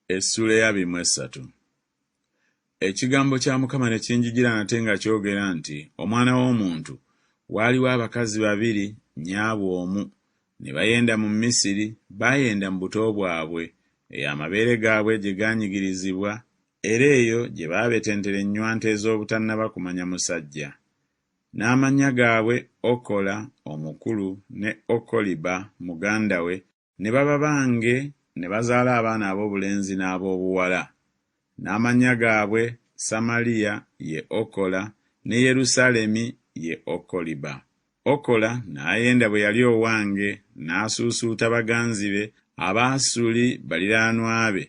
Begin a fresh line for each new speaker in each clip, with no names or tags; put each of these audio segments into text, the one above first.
Essuula ey'abiri mu essatu. Ekigambo kya Mukama ne kinjijira nate nga kyogera nti, Omwana w'omuntu, waaliwo abakazi babiri, nnyaabwe omu, ne bayenda mu Misiri, baayenda mu buto bwabwe, eyo amabeere gaabwe gye gaanyigirizibwa, era eyo gye baabetentera ennywanto ez'obutannaba kumanya musajja. N'amannya gaabwe Okola, omukulu, ne Okoliba, muganda we, Ne baba bange ne bazaala abaana ab'obulenzi n'ab'obuwala. N'amannya gaabwe Samaliya ye Okola, ne Yerusaalemi ye Okoliba. Okola n'ayenda bwe yali owange, n'asuusuuta baganzi be, Abaasuli baliraanwa be,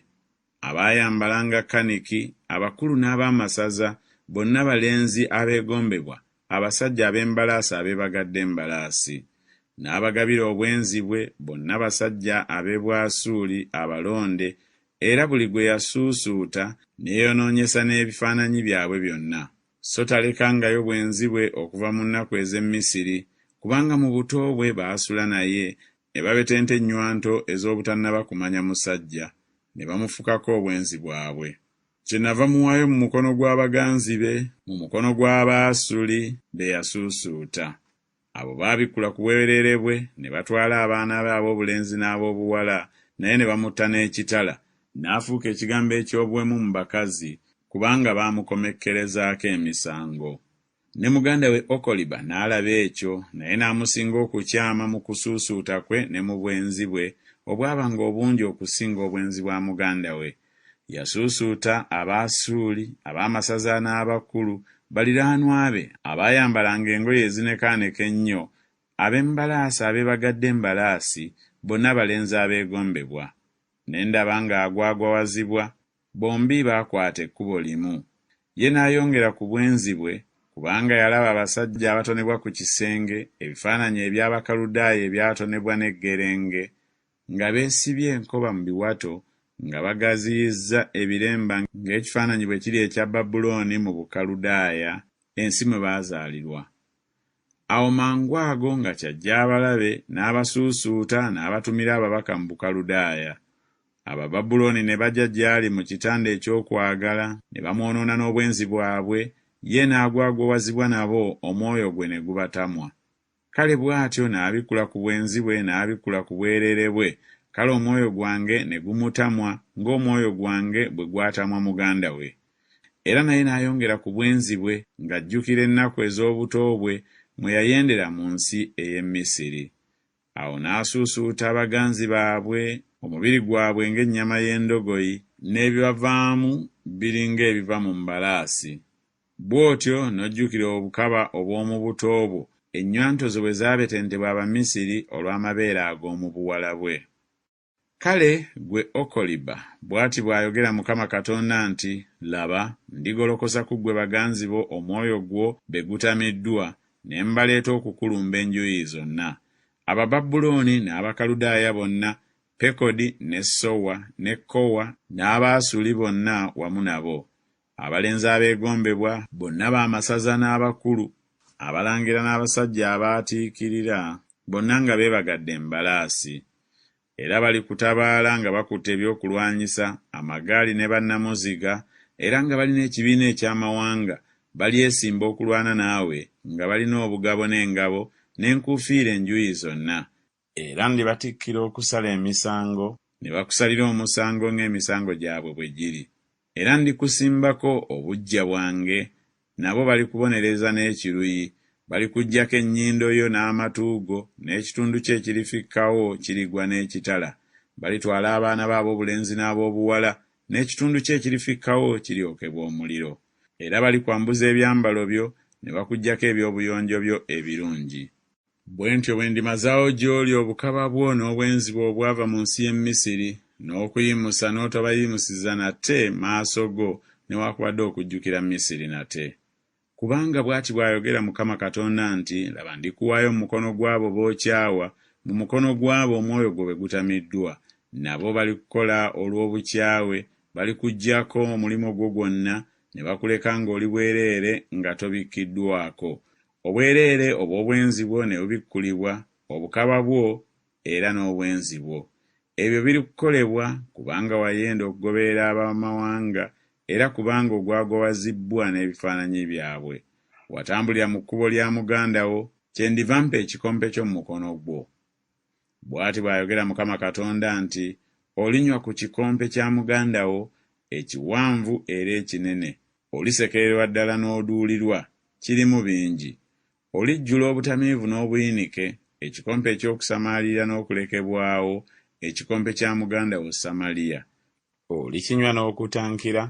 abaayambalanga kaniki, abakulu n'ab'amasaza, bonna balenzi abeegombebwa, abasajja ab'embalaasi abeebagadde embalaasi. N'abagabira obwenzi bwe, bonna basajja ab'e Bwasuuli abalonde, era buli gwe yasuusuuta ne yeeyonoonyesa n'ebifaananyi byabwe byonna. So talekangayo bwenzi bwe okuva mu nnaku ez'e Misiri, kubanga mu buto bwe baasula naye, ne babetenta ennywanto ez'obutannaba kumanya musajja, ne bamufukako obwenzi bwabwe. Kyennava muwaayo mu mukono gwa baganzi be, mu mukono gw'Abaasuli be yasuusuuta. Abo baabikkula ku bwereere bwe, ne batwala abaana be ab'obulenzi n'ab'obuwala, naye ne bamutta n'ekitala, n'afuuka ekigambo eky'obuwemu mu bakazi, kubanga baamukomekkerezaako emisango. Ne muganda we Okoliba n'alaba ekyo, naye n'amusinga okukyama mu kusuusuuta kwe ne mu bwenzi bwe, obwabanga obungi okusinga obwenzi bwa muganda we. Yasuusuuta Abaasuuli, ab'amasaza n'abakulu, baliraanwa be, abaayambalanga engoye ezinekaaneka ennyo, ab'embalaasi abeebagadde embalaasi, bonna balenzi abeegombebwa. Ne ndaba ng'agwagwawazibwa, Bombi baakwata ekkubo limu. Ye n'ayongera ku bwenzi bwe, kubanga yalaba abasajja abatonebwa ku kisenge, ebifaananyi eby'Abakaludaaya ebyatonebwa n'eggerenge, nga beesibye enkoba mu biwato, nga bagaziyizza ebiremba ng'ekifaananyi bwe kiri ekya Babulooni mu Bukaludaaya, ensi mwe baazaalirwa. Awo mangu ago nga kyajje abalabe, n'abasuusuuta, n'abatumira ababaka mu Bukaludaaya. Abababulooni ne baja gy'ali mu kitanda eky'okwagala, ne bamwonoona n'obwenzi bwabwe, ye n'agwagwawazibwa nabo, omwoyo gwe ne gubatamwa. Kale bw'atyo n'abikkula ku bwenzi bwe, n'abikkula ku bwereere bwe, kale omwoyo gwange ne gumutamwa ng'omwoyo gwange bwe gwatamwa muganda we. Era naye n'ayongera ku bwenzi bwe ng'ajjukira ennaku ez'obuto bwe mwe yayendera mu nsi ey'e Misiri. Awo n'asuusuuta baganzi baabwe, omubiri gwabwe ng'ennyama y'endogoyi, n'ebibavaamu biri ng'ebiva mu mbalaasi. Bw'otyo n'ojjukira obukaba obw'omu buto bwo, ennywanto zo bwe zaabetentebwa Abamisiri olw'amabeere ag'omu buwala bwe. Kale, ggwe Okoliba, bw'ati bw'ayogera Mukama Katonda nti, Laba, ndigolokosa ku ggwe baganzi bo omwoyo gwo be gutamiddwa, ne mbaleeta okukulumba enjuyi zonna, Abababulooni n'Abakaludaaya bonna, Pekodi ne Sowa ne Kowa n'Abaasuli bonna wamu nabo, abalenzi abeegombebwa, bonna b'amasaza n'abakulu, abalangira n'abasajja abaatiikirira, bonna nga beebagadde embalaasi. Era balikutabaala nga bakutte ebyokulwanyisa, amagaali ne bannamuziga, era nga balina ekibiina eky'amawanga, balyesimba okulwana naawe nga balina obugabo n'engabo n'enkuufiira enjuyi zonna, Era ndibatikkira okusala emisango, ne bakusalira omusango ng'emisango gyabwe bwe giri. Era ndikusimbako obuggya bwange, nabo balikubonereza n'ekiruyi, balikuggyako ennyindo yo n'amatu go, n'ekitundu kyo ekirifikkawo kirigwa n'ekitala. Balitwala abaana bo ab'obulenzi n'ab'obuwala, n'ekitundu kyo ekirifikkawo kiryokebwa omuliro. Era balikwambuza ebyambalo byo, ne bakuggyako eby'obuyonjo byo ebirungi. Bwe ntyo bwe ndimazaawo gy'oli obukaba bwo n'obwenzi bwo obwava mu nsi y'e Misiri, n'okuyimusa n'otobayimusiza nate maaso go newakubadde okujjukira Misiri nate. Kubanga bw'ati bw'ayogera Mukama Katonda nti, Laba ndikuwaayo mu mukono gw'abo b'okyawa, mu mukono gw'abo omwoyo gwo be gutamiddwa, nabo balikukola olw'obukyawe, balikuggyako omulimu gwo gwonna, ne bakuleka ng'oli bwereere nga tobikkiddwako, Obwereere obw'obwenzi bwo ne bubikkulibwa, obukaba bwo era n'obwenzi bwo. Ebyo birikukolebwa kubanga wayenda okugoberera ab'amawanga era kubanga ogwagwawazibbwa n'ebifaananyi byabwe. Watambulira mu kkubo lya muganda wo, kyendiva mpa ekikompe kyo mu mukono gwo. Bw'ati bw'ayogera Mukama Katonda nti, Olinywa ku kikompe kya muganda wo, ekiwanvu era ekinene, olisekererwa ddala n'oduulirwa, kirimu bingi. Olijjula obutamiivu n'obuyinike, ekikompe eky'okusamaalirira n'okulekebwawo, ekikompe kya muganda wo Samaliya. Olikinywa n'okutankira,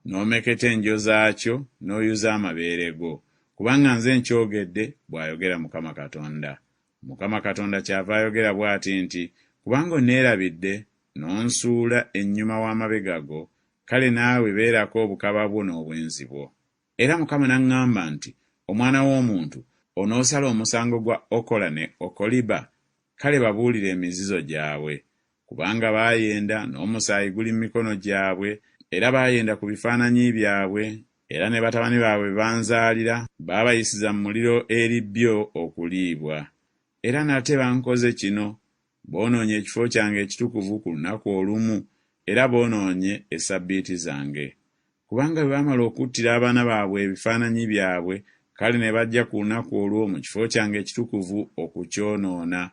n'omeketa engyo zaakyo, n'oyuza amabeere go. Kubanga nze nkyogedde, bw'ayogera Mukama Katonda. Mukama Katonda kyava ayogera bw'ati nti, Kubanga onneerabidde, n'onsuula ennyuma w'amabega go, kale naawe beerako obukaba bwo n'obwenzi bwo. Era Mukama n'aŋŋamba nti, Omwana w'omuntu, onoosala omusango gwa Okola ne Okoliba? Kale babuulire emizizo gyabwe. Kubanga baayenda, n'omusaayi guli mu mikono gyabwe, era baayenda ku bifaananyi byabwe, era ne batabani baabwe be banzaalira baabayisiza mu muliro eri byo okuliibwa. Era nate bankoze kino, boonoonye ekifo kyange ekitukuvu ku lunaku olumu, era boonoonye essabbiiti zange. Kubanga bwe baamala okuttira abaana baabwe ebifaananyi byabwe, kale ne bajja ku lunaku olwo mu kifo kyange ekitukuvu okukyonoona.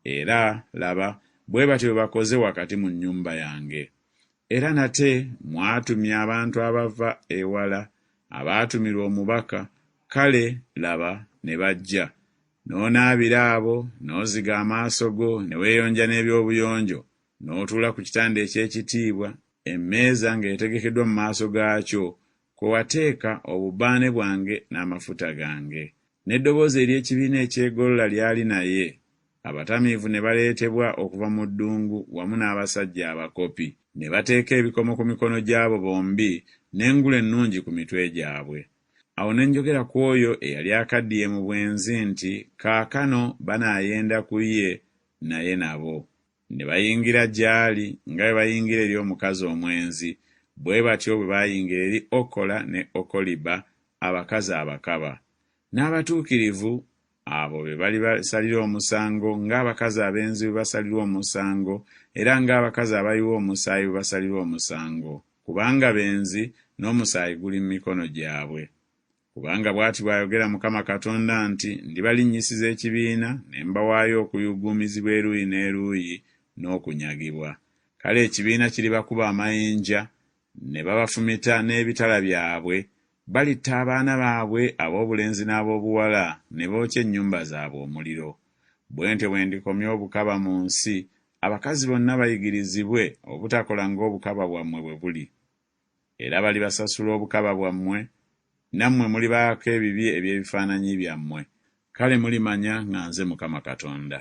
Era, laba, bwe batyo bwe bakoze wakati mu nnyumba yange. Era nate mwatumya abantu abava ewala, abaatumirwa omubaka, kale, laba, ne bajja. N'onaabira abo, n'oziga amaaso go, ne weeyonja n'eby'obuyonjo, n'otuula ku kitanda eky'ekitiibwa, emmeeza ng'etegekeddwa mu maaso gaakyo, kwe wateeka obubaane bwange n'amafuta gange. N'eddoboozi ery'ekibiina ekyegolola lyali naye, abatamiivu ne baleetebwa okuva mu ddungu wamu n'abasajja abakopi. Ne bateeka ebikomo ku mikono gy'abo bombi n'engule ennungi ku mitwe gyabwe. Awo ne njogera ku oyo eyali akaddiye mu bwenzi nti, Kaakano banaayenda ku ye, naye nabo. Ne bayingira gy'ali nga bwe bayingira eri omukazi omwenzi, bwe batyo bwe baayingira eri Okola ne Okoliba, abakazi abakaba. N'abatuukirivu, abo be balibasalira omusango ng'abakazi abenzi bwe basalirwa omusango, era ng'abakazi abayiwa omusaayi bwe basalirwa omusango, kubanga benzi, n'omusaayi guli mu mikono gyabwe. Kubanga bw'ati bw'ayogera Mukama Katonda nti, Ndibalinnyisiza ekibiina, ne mbawaayo okuyuuguumizibwa eruuyi n'eruuyi n'okunyagibwa. Kale ekibiina kiribakuba amayinja, ne babafumita n'ebitala byabwe, balitta abaana baabwe ab'obulenzi n'ab'obuwala, ne bookya ennyumba zaabwe omuliro. Bwe ntyo bwe ndikomya obukaba mu nsi, abakazi bonna bayigirizibwe obutakola ng'obukaba bwammwe bwe buli. Era balibasasula obukaba bwammwe, nammwe mulibaako ebibi eby'ebifaananyi byammwe, kale mulimanya nga nze Mukama Katonda.